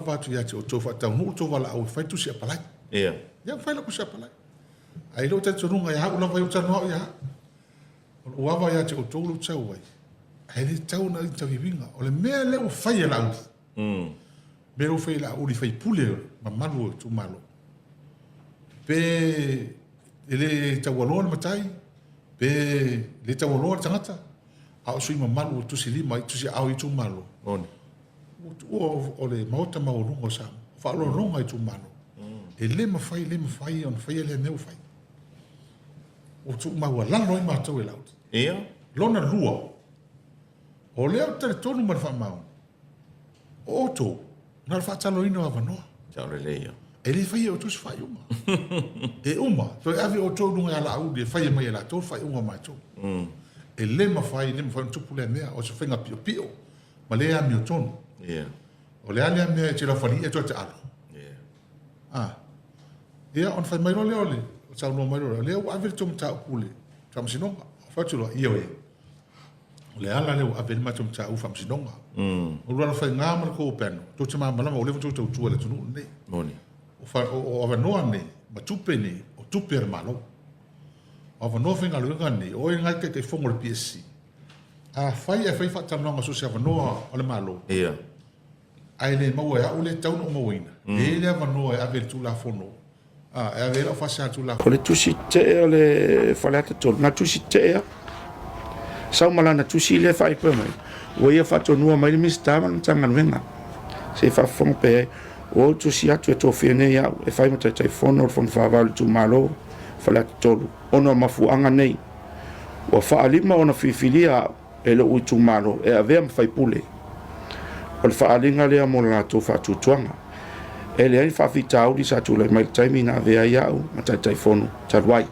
ava atu ia te outou faataunuu le tou valaau e fai le tusi apalai. Ia. Ia fai lau tusi apalai. Ae i lou talitonuga ia au lava ia, ou talanoa au ia au. O lou ava ia te outou lou tau ai. Ae le tatau ona interview ina. O le mea lea ua fai e Laauli. Mea lea ua fai e Laauli faipule o le mamalu o itumalo. Pe e le taualoa le matai, pe le taualoa le tagata, a o sui mamalu ua tusi lima, tusi aao i itumalo. Moni. Ua tuua o le Maota maualuga o Samoa, faaaloaloga itumalo. E le mafai, le mafai ona faia lea mea ua fai. Ua tuumaualalo ai matou e Laauli. Ia. Lona lua, o lea ou te talitonu ma le faamaoni, o outou, na o le faataloina o avanoa. Sao lelei ia. E le faia e outou se faaiuga. E uma, toe ave outou i luga ia Laauli e faia mai e latou le faaiuga o matou. E le mafai, le mafai ona tupu lea mea, o se faiga piopio ma le amiotonu. Ia. O le a lea mea e te laufali e toe taalo. Ia. Ah. Ia, ona fai mai loa lea o le, saunoa mai loa, lea ua ave le tou mataupu i le Faamasinoga. Fai atu loa, ioe. O le ala lea ua ave ai le matou mataupu i Faamasinoga. O le alofaiga ma le tou panel, tou te malamalama ua leva ona outou tautua i le atunuu lenei. Moni. O avanoa nei, ma tupe nei, o tupe a le Malo. O avanoa faigaluega nei, o oe lena e Taitaifono o le PSC. Afai ae fai faatalanoaga so o se avanoa o le Malo, Ia. ae le maua e au lea e tatau ona ou mauaina, e i ai le avanoa e ave i le Tulafono, a, e ave ai lau faasea i le Tulafono. O le tusi tetee o le Faleata 3, na tusi tetee lava. Sau ma lana tusi lea e faaipoipo mai, ua ia faatonua mai le Minisita ma le Matagaluega. Se i faafofoga pea i ai. Ua ou tusi atu e tofia nei au e fai ma Taitaifono o le Fono Faavae o le Itumalo Faleata 3 ona o mafuaaga nei. Ua faalima ona filifilia au e lou itumalo e avea ma faipule. O le faaaliga lea mo le latou faatuatuaga. E leai ni faafitauli sa tulai mai i le taimi na avea ai au ma Taitaifono talu ai.